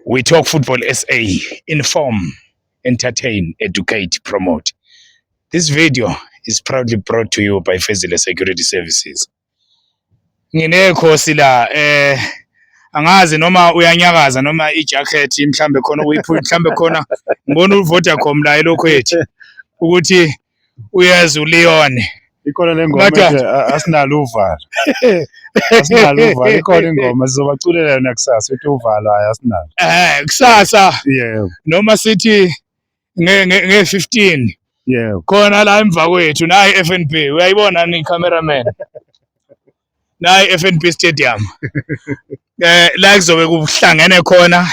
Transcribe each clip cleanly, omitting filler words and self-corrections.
We Talk Football SA. Inform, entertain, educate, promote. This video is proudly brought to you by Fezile Security Services. Nginekhosi la, angazi noma uyanyakaza noma ijacket mhlambe khona ukuyiphula, mhlambe khona ngibona uVodacom la elokhu ethi ukuthi uyeza uLeon. Ikhona le ngoma Madoda. ethi asinalo uvalo. Asinalo uvalo. Ikhona ingoma sizobaculela yona kusasa ukuthi uvalo, hayi, asinalo. Kusasa Yebo. noma sithi nge 15 khona la emva kwethu nayi FNB, uyayibona ni cameraman, nayi FNB Stadium, la kuzobe kuhlangene khona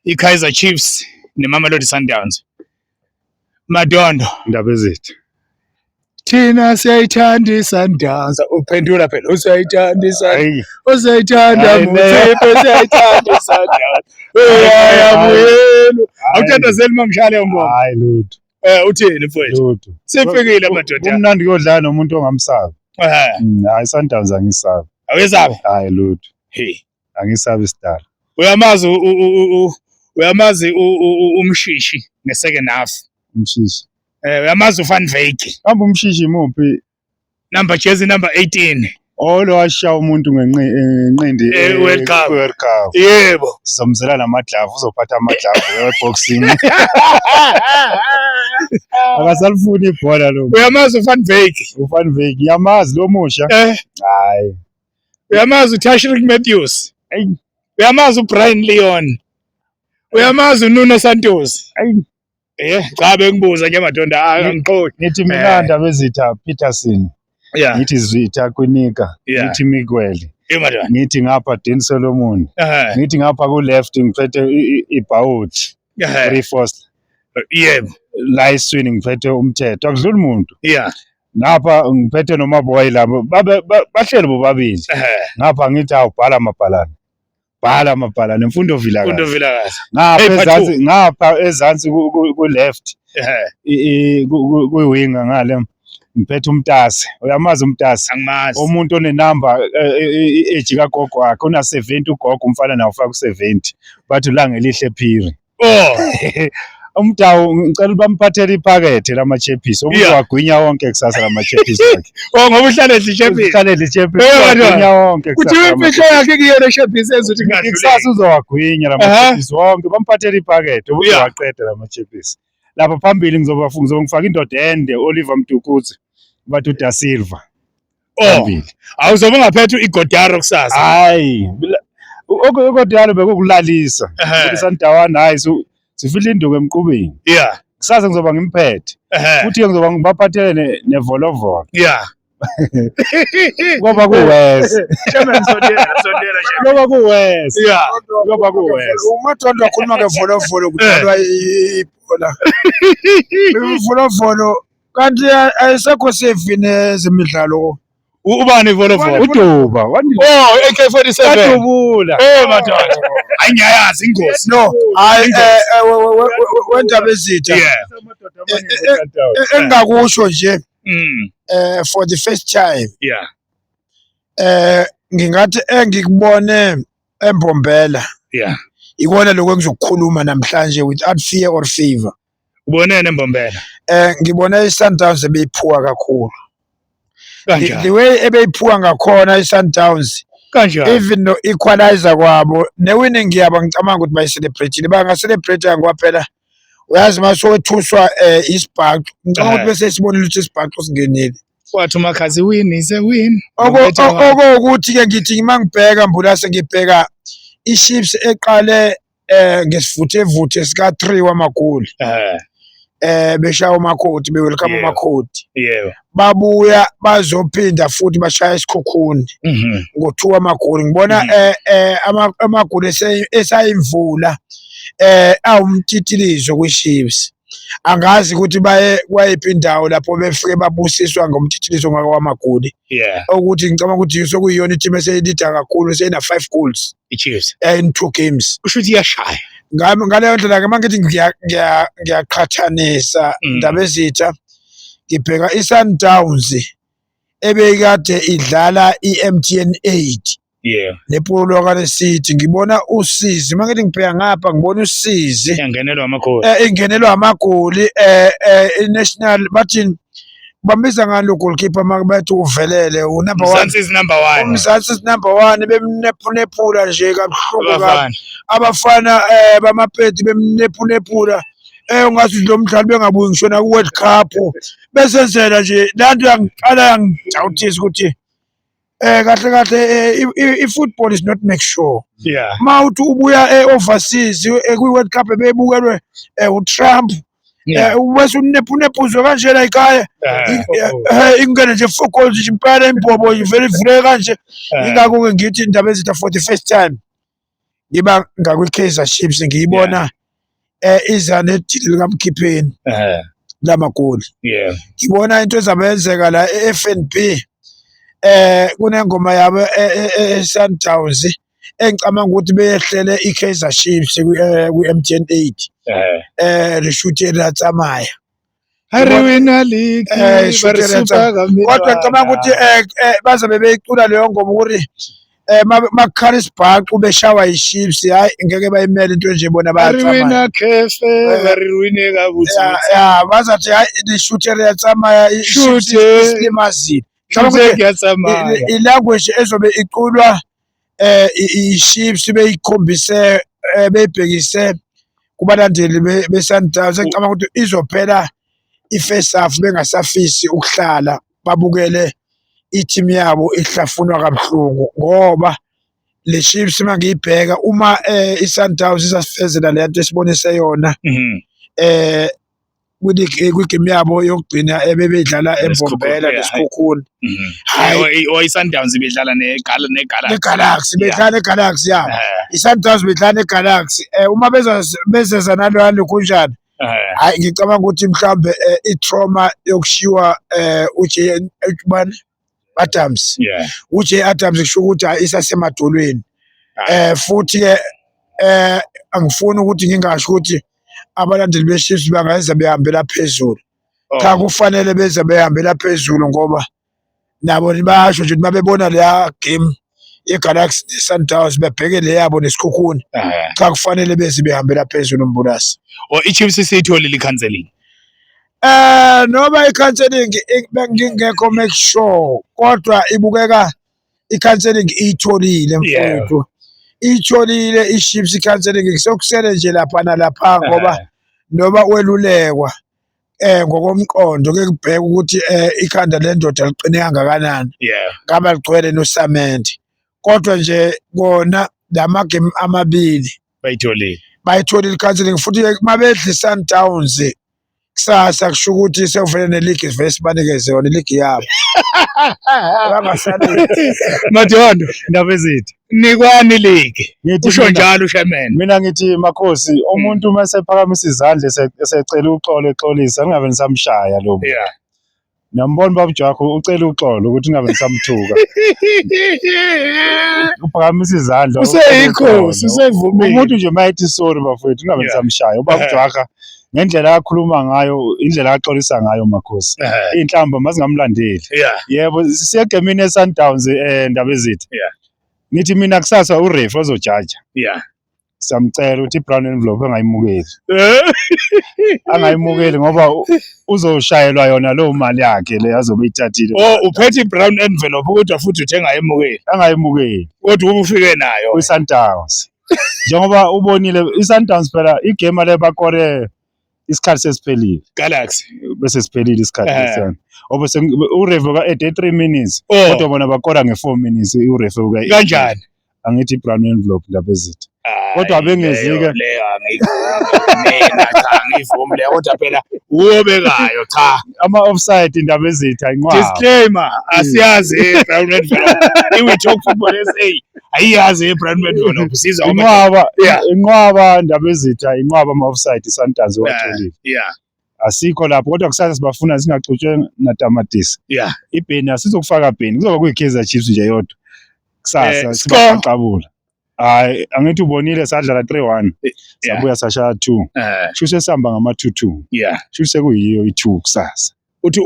iKaizer Chiefs neMamelodi Sundowns. Madondo. Indaba ezethu. Thina siyayithanda iSundowns. Uphendula phela, usiyayithanda iSundowns. Hayi. Usiyayithanda. Hayi, ne. Motsepe, siyayithanda iSundowns. Uyayabuyela, awuthandazeli mangishaya leyo ngoma. Hayi, lutho. Uthini, mfowethu? Lutho. Sifikile, madoda. Kumnandi kuyodlala nomuntu ongamsabi. Hayi, Sundowns angisabi. Awuyesabi? Hayi, lutho. Hey. Angisabi sidala. Uyamazi uMshishi nge-second half? Umshishi. Uyamazi uVan Wyk? Kambe umshishi imuphi? Number, jersey number 18. Oh, lo washaya umuntu ngenqindi. World Cup. World Cup. Yebo. Sizomzela namaglavu, uzophatha amaglavu eboxing. Akasalifuni ibhola lo. Uyamazi uVan Wyk? UVan Wyk ngiyamazi, lo musha. Hayi. Uyamazi uTashreeq Matthews? Ey. Uyamazi uBrian Leon? Uyamazi uNuno Santos? Ey. Cha, bengibuza nje, madonda, angiqondi. Ngithi mina, ndaba ezitha Peterson. Ngithi Zitha Kwinika. Ngithi Miguel. Madoda. Ngithi ngapha Dean Solomon. Ngithi ngapha ku left ngiphethe iBawuti. Three Foster. La eswini ngiphethe umthetho. Akudluli umuntu. Ngapha ngiphethe nomaboy labo babe bahleli bobabili. Ngapha ngithi awubhala amabhalane. Bhala amabhalane, Mfundo Vilakazi. Mfundo Vilakazi. Ngapha Hey, part ezansi two. Ngapha ezansi ku left ku winger ngale ngiphethe umtase. Uyamazi umtase? Angimazi. Umuntu onenamba age kagogo wakhe, una 70 ugogo, umfana nawo ufaka u70. Bathi ulanga elihle phiri. Oh. Umdawu ngicela bamphathele iphakethe lama-chappies. Umuntu wagwinya wonke kusasa lama-chappies wakhe. Oh, ngoba uhlale edla i-chappies. Uhlale edla i-chappies. Madoda. Wagwinya wonke Kuthi kusasa. Imfihlo yakhe kuyona i-chappies enza ukuthi ngadluleki. Kusasa uzowagwinya lama-chappies wonke, bamphathele iphakethe, uzowaqeda lama-chappies. Lapha phambili ngizoba ngifaka indoda ende, Oliver Mtukudzi, bathi uDa Silva. Oh. Phambili. Awuzobe ungaphethe iGodaro kusasa. Hayi, okodalo bekukulalisa. Ukuthi Sandawana, hayi, sifile induku emqubeni. Kusasa ngizoba ngimphethe. Futhi ke ngizoba ngibaphathele nevolovolo. Ngoba kuwes. Chairman, sondela, sondela, chairman. Ngoba kuwes. Ngoba kuwes. Umadondo akhuluma ngevolovolo, kudlalwa ibhola. Ivolovolo kanti ayisekho safe nezemidlalo. Ubani ivolovolo? Uduba. Oh, AK47. Wadubula. Madoda. Hayi, ngiyayazi ingozi. No, hayi. Ingozi. Wendaba ezitha. Engakusho nje, for the first time, ngingathi engikubone eMbombela ikona lokho engizokukhuluma namhlanje without fear or favor. Ubonene eMbombela? Ngibone iSundowns ebeyiphuwa kakhulu. Kanjani? The way ebeyiphuwa ngakhona iSundowns, Kanjani? even no equalizer kwabo ne-winning yabo, ngicabanga ukuthi bayicelebrate, banga-celebrate ngoba phela uyazi mase wethuswa isibhaxu, ngicabanga ukuthi bese sibonile ukuthi isibhaxu singenile. Wathi uMakhazi, "Win is a win." Okokuthi-ke ngithi uma ngibheka, Mbulase, ngibheka i-Chiefs eqale ngesivuthevuthe sika-3 wamagoli, beshaya umakhoti, be-welcome umakhoti, babuya bazophinda futhi bashaya iSekhukhune ngo-2 wamagoli. Ngibona amagoli esayimvula awumtitilizo kwi-Chiefs. Angazi ukuthi baye kwayiphi indawo lapho befike babusiswa ngomtitilizo ngaka wamagoli, ukuthi ngicabanga ukuthi sekuyiyona i-team eseyilida kakhulu, seyina 5 goals I-Chiefs. In two games. Kusho ukuthi iyashaya. Ngaleyo ndlela-ke, uma ngithi ngiyaqhathanisa, ndaba ezitha, ngibheka i-Sundowns ebekade idlala i-MTN 8. nePolokwane City. Ngibona usizi uma ngithi ngibheka ngapha, ngibona usizi. Yangenelwa amagoli. Ingenelwa amagoli. I-national bathini, bambiza ngani lo goalkeeper uma bethi uvelele u-number one? Mzansi is number one. UMzansi is number one, bemnephula nje kabuhlungu kabi. Abafana. Abafana bamapedi bemnephunephula, ungathi lo mdlali bengabuyi ngisho na ku-World Cup, besenzela nje lanto. Yangiqala yangijawuthisa ukuthi kahle kahle i-football is not make sure. Ma uthi ubuya e-overseas kwi-World Cup ebebukelwe uTrump, bese unephunephuzwe kanje la ekhaya, ingene nje four goals nje impela, imbobo ivele ivuleke kanje. Ingakho-ke ngithi indaba ezitha, for the first time ngiba ngakwi-Kaizer Chiefs, ngiyibona iza nedili likamkhipheni lamagoli. Ngibona into ezabe yenzeka la e-FNB, kunengoma yabo e-Sundowns engicabanga ukuthi beyehlele i-Kaizer Chiefs kwi-MTN 8, re shoot ra tsamaya. Ha re wina league, ba re supa ka kodwa ngicabanga ukuthi bazabe beyicula leyo ngoma ukuthi makukhala isibhaxu beshawa yi-Chiefs, hayi, ngeke bayimele into nje bona. Ha re bayatsamaya. Wina CAF, ba re wine ka botsotsi. Ya, bazathi hayi, le-shoot re tsamaya, i-Chiefs Shoot, eh. isilimazile. Ngicabanga Shoot ukuthi ke ya tsamaya. I-language ezobe iculwa i-Chiefs beyikhombise, beyibhekise kubalandeli be-Sundowns, ngicabanga ukuthi izophela i-first half bengasafisi ukuhlala babukele i-team yabo ihlafunwa kabuhlungu, ngoba le Chiefs mangiyibheka, uma i-Sundowns izasifezela le nto esibonise yona kwigame yabo yokugcina ebebedlala eMbombela neSekhukhune, hayi. Or i-Sundowns ibidlala negala negala neGalaxy, bedlala neGalaxy, ya. I-Sundowns bedlala neGalaxy, uma bezeza naloya lokhunjani, hayi, ngicabanga ukuthi mhlambe i-trauma yokushiwa uJ bani Adams, uJ Adams, kusho ukuthi hayi, isasemadolweni. Futhi ke angifuni ukuthi ngingasho ukuthi abalandeli be-Chiefs bangayenza behambela phezulu. Cha, kufanele beze behambela phezulu, ngoba nabo bayasho nje ukuthi mabebona leya game ye-Galaxy ne-Sundowns, bebheke le yabo neSekhukhune, cha, kufanele beze behambela phezulu, Mbulasi. Or i-Chiefs isiyitholile i-counseling? Noma i-counseling bengingekho make sure, kodwa ibukeka i-counseling iyitholile, mfowethu. Iyitholile i-Chiefs i-counseling, sokusele nje lapha nalapha, ngoba noma welulekwa ngokomqondo, ke kubheka ukuthi ikhanda lendoda liqine kangakanani, ngabe ligcwele nosamende. Kodwa nje kona lama game amabili bayitholile. Bayitholile i-counseling, futhi mabedla i-Sundowns kusasa, kusho ukuthi sekuvele ne-league, vele sibanikeze yona i-league yabo, bangasaleli. Madondo. Indaba ezithi nikwani league. Ngithi Usho njalo ushaman. Mina ngithi, makhosi, umuntu uma esephakamisa izandla esecela uxolo, exolisa, ningabe nisamshaya lo muntu. Niyambona ubaba Jakho ucela uxolo ukuthi ningabe nisamthuka, uphakamisa izandla, ucela Useyinkosi. uxolo. Usevumile. Umuntu nje uma ethi sorry, bafowethu, ningabe nisamshaya ubaba Jwaka ngendlela akhuluma ngayo, indlela axolisa ngayo, makhosi. Iy'nhlamba mazingamlandeli. Yebo, siyegemini e-Sundowns, ndaba ezithi ngithi mina kusasa uref ozojaja, siyamcela ukuthi i-brown envelope angayimukeli, angayimukeli, ngoba uzoshayelwa yona leyo mali yakhe le azobe eyithathile. Oh, uphethe i-brown envelope kodwa futhi uthe engayemukeli. Angayimukeli. Kodwa ube ufike nayo. Kwi-Sundowns, njengoba ubonile i-Sundowns phela igame le bakore isikhathi sesiphelile. Galaxy. Bese siphelile isikhathi lesiyana obe uref ka-ede 3 minutes, kodwa bona bakora nge-4 minutes, uref ka Kanjani? Angithi i-brown envelope, ndaba ezithi. Kodwa Hayi, abengezi-ke. Leyo angiyivumi mina, cha, angiyivumi leyo, kodwa phela uwobekayo, cha. Ama-offside, indaba ezithi ayinqwaba. Disclaimer, asiyazi i-brown envelope. I-We Talk Football SA ayiyazi i-brown envelope, sizwa Inqwaba, inqwaba, indaba ezithi inqwaba ama-offside i-Sundowns watholile. Asikho lapho, kodwa kusasa sibafuna singaxutshwe natamatisi. Ibheni asizokufaka bheni, kuzoba kuyi-Kaizer Chiefs nje yodwa kusasa. Score? Sibaqabula. Hayi, angithi ubonile sadlala 3-1, sabuya sashaya 2, kusho sesihamba ngama 2-2, kusho sekuyiyo i-2 kusasa. Uthi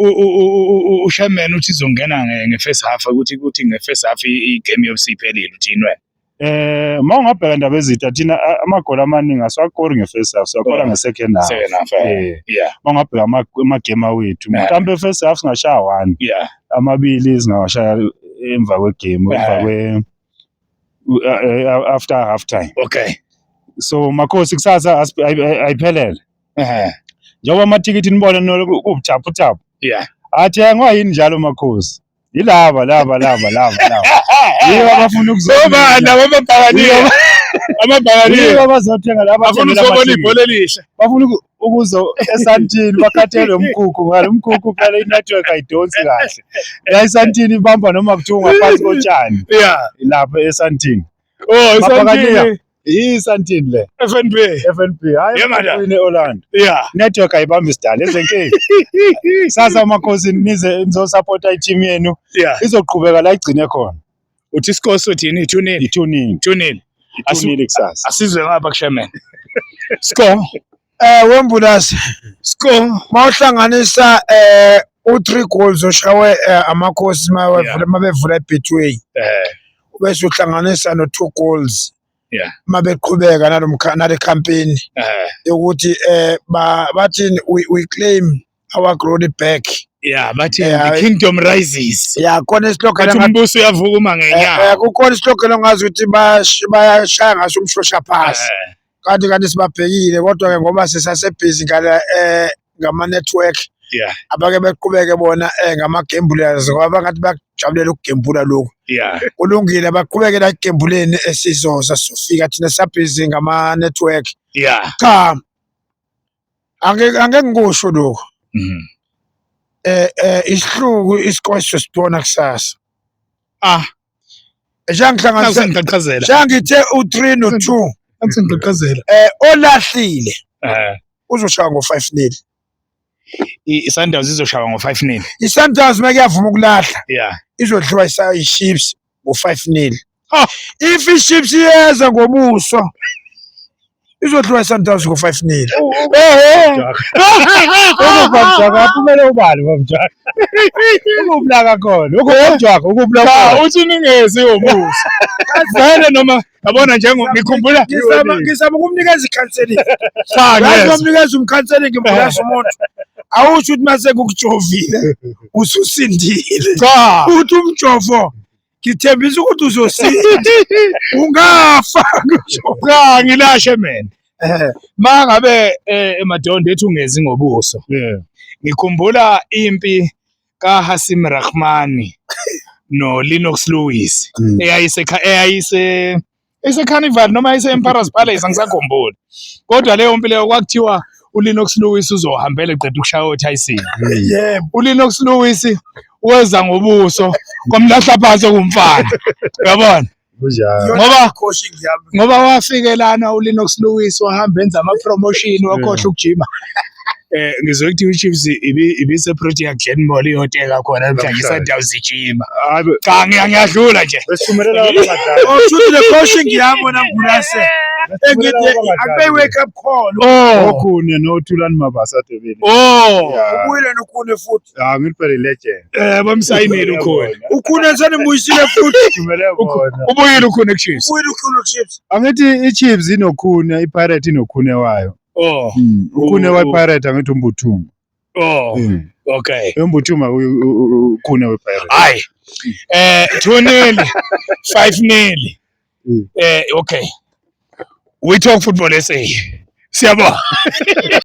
uSherman uthi izongena nge-first half, ukuthi kuthi nge-first half i-game yobe seyiphelile, uthini wena? Mawungabheka indaba ezitha, thina amagoli amaningi asiwakori nge-first half, siwakora nge-second half. Second half. Mawungabheka amagame awethu, mhlawumbe first half singashaya 1, amabili singawashaya emva kwegame, emva kwe after half time. So Makhosi kusasa ayiphelele. Njengoba amathikithi nibona kubuthaphuthaphu. Athengwa yini njalo Makhosi? Yilaba laba laba laba laba. Yibo abafuna ukuzobona amabhakaniya. Amabhakaniya. Yibo abazothenga laba. Bafuna ukuzobona ibhola elihle. Bafuna ukuzo esantini bakhathelwe umkhukhu, ngale umkhukhu phela i-network ayidonsi kahle. La esantini ibamba noma kuthiwa ngaphansi kotshani. Lapha esantini. Oh, esantini. Isantini le. FNB. FNB. Hayi, Yeah, Orlando. Network ayibambi sidala ezenkinga. Sasa Makhosi nize nizosupporta i-team yenu. Izoqhubeka la igcine khona. Uthi score sothini? 2-0. I-2-0. 2-0. I-2-0 kusasa. Asizwe ngapha kuSherman. Score. Wembulasi. Score. Mawuhlanganisa u3 goals oshawe Amakhosi mawevula mabevula iBetway. Bese uhlanganisa no 2 goals. Mabeqhubeka nale campaign yokuthi bathini, we claim our glory back. Yeah, bathi the kingdom rises. Yeah, khona islogan ngathi umbuso uyavuka uma ngenyanga. Kukhona islogan ongazi ukuthi bayashaya ngaso umshosha phasi. Kanti sibabhekile, kodwa ke ngoba sisasebhizi ngale ngama network. Abake beqhubeke bona ngama gamblers, ngoba bangathi bajabulela ukugembula lokhu. Kulungile, baqhubeke la ekugembuleni, esizoza sofika thina sabhizi ngama network. Cha, angeke ngikusho lokho. Isihluku isikole sosibona kusasa. Njengihlanganisa njengithe u3 no2. Ngiqhaqhazela. Olahlile. Uzoshaya ngo5-0. I-Sundowns izoshaya ngo5-0. I-Sundowns makuyavuma ukulahla. Izodliwa i-Chiefs ngo5-0. If i-Chiefs iyeza ngobuso, izodliwa i-Sundowns ngo5-0. Ukubamjaka kumele ubani bamjaka. Ukublaka khona, ukubamjaka, ukublaka. Cha, uthi ningezi ngobuso. Vele noma yabona njengo ngikhumbula ngizama ukumnikeza i-counseling. Cha, ngeke umnikeza umcounseling ngibulasa umuntu. Awusho ukuthi mase kukujovile ususindile. Cha, uthi umjovo ngithembisa ukuthi uzosinda. Ungafa ngisho. Cha, ngilashe mina. Mangabe emadondo ethi ungezi ngobuso. Ngikhumbula impi kaHasim Rahmani no Lennox Lewis eyayise eyayise Carnival noma eyayise Emperor's Palace, angisakhumbuli. Kodwa leyo mpi leyo kwakuthiwa uLennox Lewis uzohambela eqeda ukushaya oTyson. Yebo. uLennox Lewis weza ngobuso kwamlahla phansi okumfana. Uyabona? Kunjalo. Ngoba wafikelana uLennox Lewis wahamba enza ama promotion wakhohlwa ukujima. Ngizwe ukuthi iChiefs ibise Protea Glenmore iyoteka khona namhlanje iSundowns ijima. Cha, ngiyadlula nje. Besithumelela abadlali. Oh, shuthi le coaching yami wena Mbulase. Engithi akube wake up call. Oh. Okhune noThulani Mabasa Debele. Oh. Ubuyile noKhune futhi. Ah, ngiphele legend. Bamsayinile uKhune. uKhune senibuyisile futhi. Thumele bona. Ubuyile uKhune kuChiefs. Ubuyile uKhune kuChiefs. Angithi iChiefs inoKhune, iPirate inoKhune wayo. Oh. uKhune wePirate angithi uMbuthuma. Oh. Okay. uMbuthuma uKhune wePirate. Hayi. 2-0, 5-0. Okay. We talk football SA. Siyabonga.